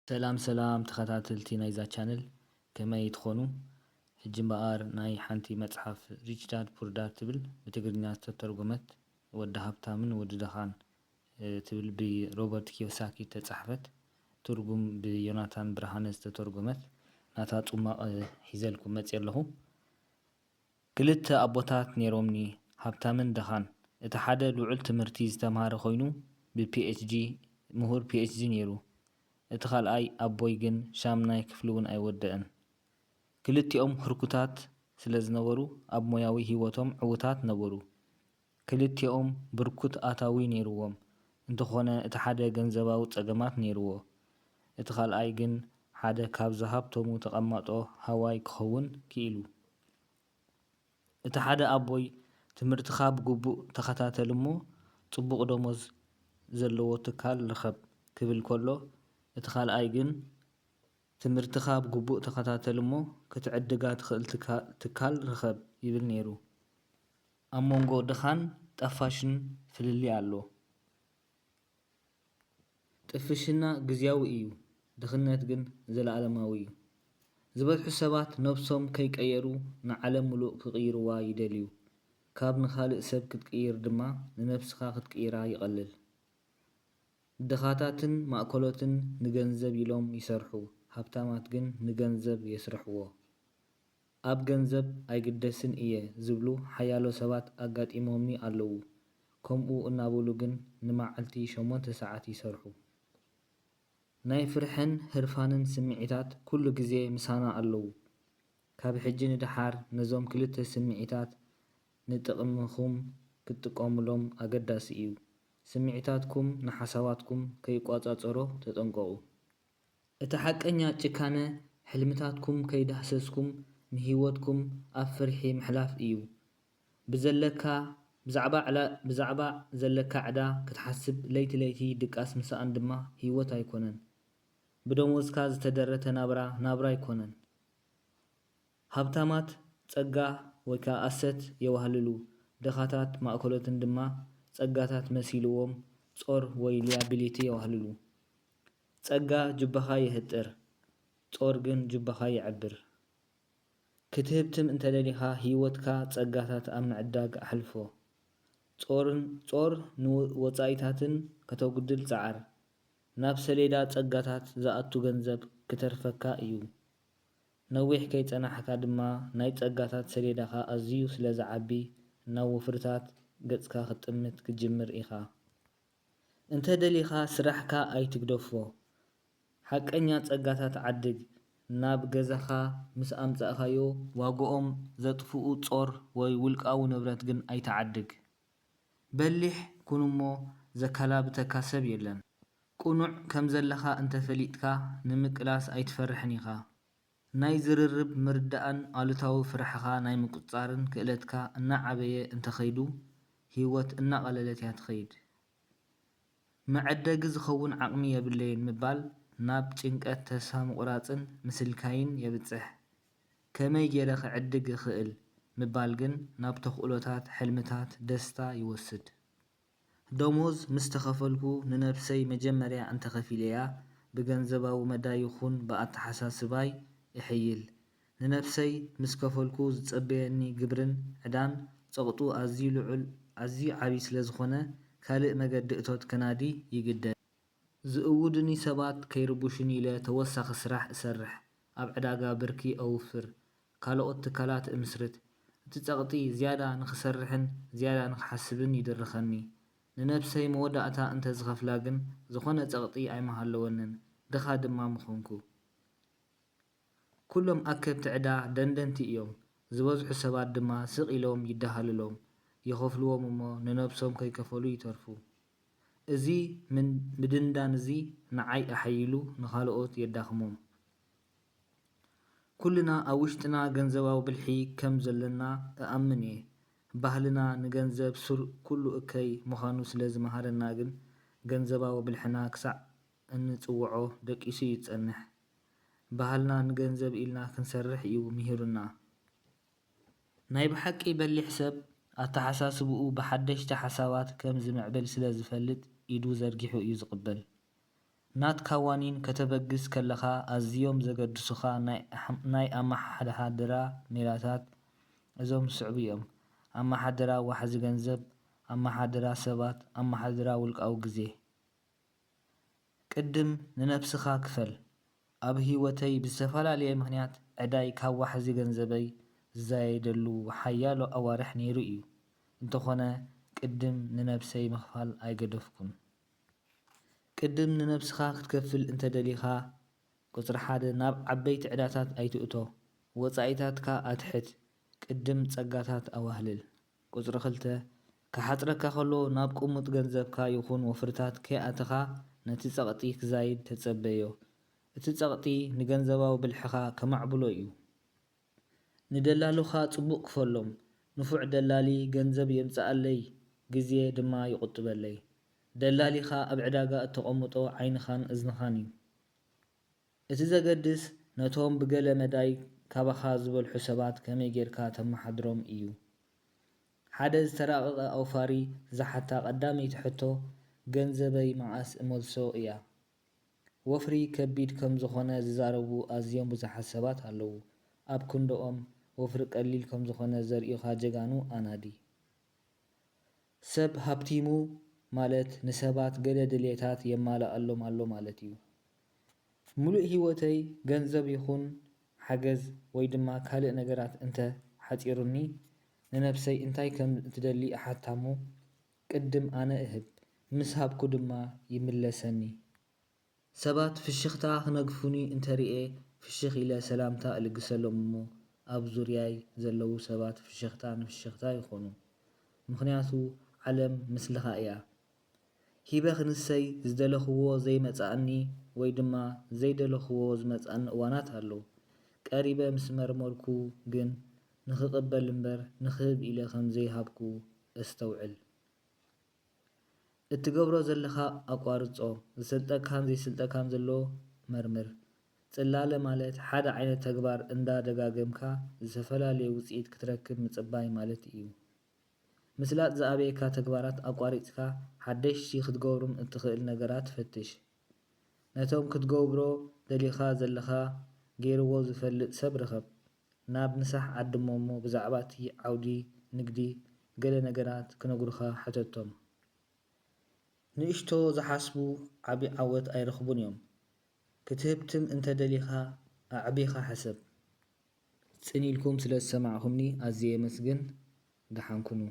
ሰላም ሰላም ተኸታተልቲ ናይዛ ቻነል፣ ከመይ ትኾኑ? ሕጂ እምበኣር ናይ ሓንቲ መጽሓፍ ሪች ዳድ ፑር ዳድ ትብል ብትግርኛ ዝተተርጎመት፣ ወዲ ሃብታምን ወዲ ደኻን፣ እ፣ ትብል ብሮበርት ኪዮሳኪ ዝተጻሕፈት፣ ትርጉም ብዮናታን ብርሃነ ዝተተርጎመት ናታ ጽሟቕ፣ እ፣ ሒዘልኩም መጽየ ኣለኹ። ክልተ ኣቦታት ነይሮምኒ፣ ሃብታምን ደኻን። እቲ ሓደ ልዑል ትምህርቲ ዝተምሃረ ኮይኑ፣ ብ ፒ ኤች ዲ፣ ምሁር ፒ ኤች ዲ ነይሩ። እቲ ካልኣይ ኣቦይ ግን ሻምናይ ክፍሊ እውን ኣይወደአን። ክልቲኦም ህርኩታት ስለ ዝነበሩ፣ ኣብ ሞያዊ ህይወቶም ዕዉታት ነበሩ። ክልቲኦም ብርኩት ኣታዊ ነይርዎም፣ እንተኾነ እቲ ሓደ ገንዘባዊ ጸገማት ነይርዎ። እቲ ካልኣይ ግን ሓደ ካብዚ ሃብቶሙ ተቐማጦ ሃዋይ ክኸውን ክኢሉ። እቲ ሓደ ኣቦይ፣ "ትምህርትኻ ብግቡእ ተኸታተል እሞ፣ ጽቡቕ ደሞዝ ዘለዎ ትካል ርኸብ" ክብል ከሎ፣ እቲ ካልኣይ ግን፣ "ትምህርትኻ ብግቡእ ተኸታተል እሞ፣ ክትዕድጋ ትኽእል ትካ-፣ ትካል ርኸብ" ይብል ነይሩ። ኣብ መንጎ ድኻን ጠፋሽን ፍልልይ ኣሎ። ጥፍሽና ግዝያዊ እዩ፣ ድኽነት ግን ዘለኣለማዊ እዩ። ዝበዝሑ ሰባት ነብሶም ከይቀየሩ ንዓለም ምሉእ ክቕይርዋ ይደልዩ። ካብ ንኻልእ ሰብ ክትቅይር ድማ ንነብስኻ ክትቅይራ ይቐልል። ድኻታትን ማእከሎትን ንገንዘብ ኢሎም ይሰርሑ፣ ሃብታማት ግን ንገንዘብ የስርሕዎ። ኣብ ገንዘብ ኣይግደስን እየ ዝብሉ ሓያሎ ሰባት ኣጋጢሞምኒ ኣለዉ። ከምኡ እናበሉ ግን ንመዓልቲ ሸሞንተ ሰዓት ይሰርሑ። ናይ ፍርሕን ህርፋንን ስምዒታት ኩሉ ግዜ ምሳና ኣለዉ። ካብ ሕጂ ንደሓር ነዞም ክልተ ስምዒታት ንጥቕምኹም ክትጥቀሙሎም ኣገዳሲ እዩ። ስምዒታትኩም ንሓሳባትኩም ከይቆጻጸሮ ተጠንቀቑ። እቲ ሓቀኛ ጭካነ፣ ሕልምታትኩም ከይዳህሰስኩም ንህይወትኩም ኣብ ፍርሒ ምሕላፍ እዩ። ብዘለካ፣ ብዛዕባ ዕላ-፣ ብዛዕባ ዘለካ ዕዳ ክትሓስብ፣ ለይቲ ለይቲ ድቃስ ምስኣን ድማ ህይወት ኣይኮነን። ብደሞዝካ ዝተደረተ ናብራ፣ ናብራ ኣይኮነን። ሃብታማት ጸጋ ወይ ከኣ ኣሰት የዋህልሉ፣ ድኻታት ማእከሎትን ድማ ጸጋታት መሲልዎም ጾር ወይ ሊያቢሊቲ የዋህልሉ። ጸጋ ጁባኻ የህጥር፣ ጾር ግን ጁባኻ የዕብር። ክትህብትም እንተ ደሊኻ፣ ህይወትካ ጸጋታት ኣብ ምዕዳግ ኣሕልፎ። ጾርን-፣ ጾር ንወጻኢታትን ከተጉድል ጸዓር። ናብ ሰሌዳ ጸጋታት ዝኣቱ ገንዘብ ክተርፈካ እዩ። ነዊሕ ከይጸናሕካ ድማ ናይ ጸጋታት ሰሌዳኻ ኣዝዩ ስለ ዝዓቢ፣ ናብ ወፍርታት ገጽካ ክትጥምት ክትጅምር ኢኻ። እንተ ደሊኻ ስራሕካ ኣይትግደፎ። ሓቀኛ ጸጋታት ዓድግ። ናብ ገዛኻ ምስ ኣምጻእካዮ ዋግኦም ዘጥፍኡ ጾር ወይ ውልቃዊ ንብረት ግን ኣይትዓድግ። በሊሕ ኩን እሞ ዘካላብተካ ሰብ የለን። ቅኑዕ ከም ዘለኻ እንተ ፈሊጥካ ንምቅላስ ኣይትፈርሕን ኢኻ። ናይ ዝርርብ ምርዳእን ኣሉታዊ ፍርሕኻ ናይ ምቁጽጻርን ክእለትካ እናዓበየ እንተ ኸይዱ፣ ህይወት እናቐለለት እያ ትኸይድ። መዐደጊ ዝኸውን ዓቕሚ የብለይን ምባል ናብ ጭንቀት፣ ተስፋ ምቑራጽን ምስልካይን የብጽሕ። ከመይ ገይረ ክዕድግ እኽእል ምባል ግን ናብ ተኽእሎታት፣ ሕልምታት፣ ደስታ ይወስድ። ደሞዝ ምስ ተኸፈልኩ ንነብሰይ መጀመርያ እንተ ከፊለያ ብገንዘባዊ መዳይ ይኹን ብኣተሓሳስባይ እሕይል። ንነብሰይ ምስ ከፈልኩ ዝጸበየኒ ግብርን ዕዳን ጸቕጡ ኣዝዩ ልዑል፣ ኣዝዩ ዓቢ ስለ ዝኾነ ካልእ መገዲ እቶት ከናዲ ይግደድ። ዝእውዱኒ ሰባት ከይርቡሹኒ ኢለ ተወሳኺ ስራሕ እሰርሕ፣ ኣብ ዕዳጋ ብርኪ እውፍር፣ ካልኦት ትካላት እምስርት። እቲ ጸቕጢ ዝያዳ ንኽሰርሕን ዝያዳ ንኽሓስብን ይድርኸኒ። ንነብሰይ መወዳእታ እንተ ዝኸፍላ ግን ዝኾነ ጸቕጢ ኣይምሃለወንን፣ ድኻ ድማ ምኾንኩ። ኩሎም ኣከብቲ ዕዳ ደንደንቲ እዮም። ዝበዝሑ ሰባት ድማ ስቕ ኢሎም ይደሃልሎም፣ ይኸፍልዎም እሞ ንነብሶም ከይከፈሉ ይተርፉ። እዚ ምን-፣ ምድንዳን እዚ ንዓይ ኣሐይሉ ንኻልኦት የዳኽሞም። ኩልና ኣብ ውሽጥና ገንዘባዊ ብልሒ ከም ዘለና እኣምን እየ። ባህልና ንገንዘብ ሱር ኩሉ እከይ ምዃኑ ስለ ዝመሃረና ግን፣ ገንዘባዊ ብልሕና ክሳዕ እንጽውዖ ደቂሱ እዩ ዝጸንሕ። ባህልና ንገንዘብ ኢልና ክንሰርሕ እዩ ምሂሩና። ናይ ብሓቂ በሊሕ ሰብ ኣተሓሳስብኡ ብሓደሽቲ ሓሳባት ከም ዝምዕብል ስለ ዝፈልጥ ኢዱ ዘርጊሑ እዩ ዝቕበል። ናትካ ዋኒን ከተበግስ ከለኻ ኣዝዮም ዘገድሱኻ ናይ ኣሕ- ናይ ኣመሓዳድራ ሜላታት እዞም ዝስዕቡ እዮም። ኣመሓድራ ዋሕዚ ገንዘብ፣ ኣመሓድራ ሰባት፣ ኣመሓድራ ውልቃዊ ግዜ። ቅድም ንነብስኻ ክፈል። ኣብ ህይወተይ ብዝተፈላለየ ምኽንያት ዕዳይ ካብ ዋሕዚ ገንዘበይ ዝዛየደሉ ሓያሎ ኣዋርሕ ነይሩ እዩ። እንተኾነ ቅድም ንነብሰይ ምኽፋል ኣይገደፍኩን። ቅድም ንነብስኻ ክትከፍል እንተደሊኻ፣ ቁጽሪ ሓደ ናብ ዓበይቲ ዕዳታት ኣይትእቶ። ወጻኢታትካ ኣትሕት። ቅድም ጸጋታት ኣዋህልል። ቁጽሪ ክልተ ክሓጽረካ ከሎ ናብ ቅሙጥ ገንዘብካ ይኹን ወፍርታት ከይኣተኻ ነቲ ጸቕጢ ክዛይድ ተጸበዮ። እቲ ጸቕጢ ንገንዘባዊ ብልሕኻ ከማዕብሎ እዩ። ንደላሉኻ ጽቡቕ ክፈሎም። ንፉዕ ደላሊ ገንዘብ የምጽኣለይ፣ ግዜ ድማ ይቑጥበለይ። ደላሊኻ ኣብ ዕዳጋ እተቐምጦ ዓይንኻን እዝንኻን እዩ። እቲ ዘገድስ ነቶም ብገለ መዳይ ካባኻ ዝበልሑ ሰባት ከመይ ጌርካ ተመሓድሮም እዩ። ሓደ ዝተራቐቐ ኣውፋሪ ዝሓታ ቀዳመይቲ ሕቶ፣ "ገንዘበይ መዓስ እመልሶ?" እያ። ወፍሪ ከቢድ ከም ዝኾነ ዝዛረቡ ኣዝዮም ብዙሓት ሰባት ኣለዉ። ኣብ ክንድኦም ወፍሪ ቀሊል ከም ዝኾነ ዘርእዩኻ ጀጋኑ ኣናዲ። ሰብ ሃብቲሙ ማለት ንሰባት ገለ ድልየታት የማልኣሎም ኣሎ ማለት እዩ። "ሙሉእ ህይወተይ ገንዘብ ይኹን ሓገዝ ወይ ድማ ካልእ ነገራት እንተ ሓጺሩኒ፣ ንነብሰይ እንታይ ከም እትደሊ እሓታ'ሞ፣ ቅድም ኣነ እህብ፣ ምስ ሃብኩ ድማ ይምለሰኒ። ሰባት ፍሽኽታ ክነግፉኒ እንተርእየ፣ ፍሽኽ ኢለ ሰላምታ እልግሰሎም እሞ፣ ኣብ ዙርያይ ዘለዉ ሰባት ፍሽኽታ ንፍሽኽታ ይኾኑ። ምኽንያቱ ዓለም ምስልኻ እያ። ሂበ ክንሰይ ዝደለኽዎ ዘይመጽኣኒ ወይ ድማ ዘይደለኽዎ ዝመጽኣኒ እዋናት ኣሎ። ቀሪበ ምስ መርመርኩ ግን ንኽቕበል እምበር ንኽህብ ኢለ ከም ዘይሃብኩ እስተውዕል። እትገብሮ ዘለኻ ኣቋርጾ፣ ዝሰልጠካን ዘይስልጠካን ዘሎ መርምር። ጽላለ ማለት ሓደ ዓይነት ተግባር እንዳ ደጋገምካ ዝተፈላለየ ውጽኢት ክትረክብ ምጽባይ ማለት እዩ። ምስላጥ ዝኣበየካ ተግባራት ኣቋሪጽካ ሓደሽቲ ክትገብሮም እትኽእል ነገራት ፈትሽ። ነቶም ክትገብሮ ደሊኻ ዘለኻ ገይርዎ ዝፈልጥ ሰብ ርኸብ። ናብ ምሳሕ ዓድሞ እሞ ብዛዕባ እቲ ዓውዲ ንግዲ ገለ ነገራት ክነግሩኻ ሕተቶም። ንእሽቶ ዝሓስቡ ዓቢ ዓወት ኣይረኽቡን እዮም። ክትህብትም እንተ ደሊኻ ኣዕቢኻ ሕሰብ። ጽን ኢልኩም ስለ ዝሰማዕኹምኒ ኣዝየ የመስግን። ደሓን ኩኑ።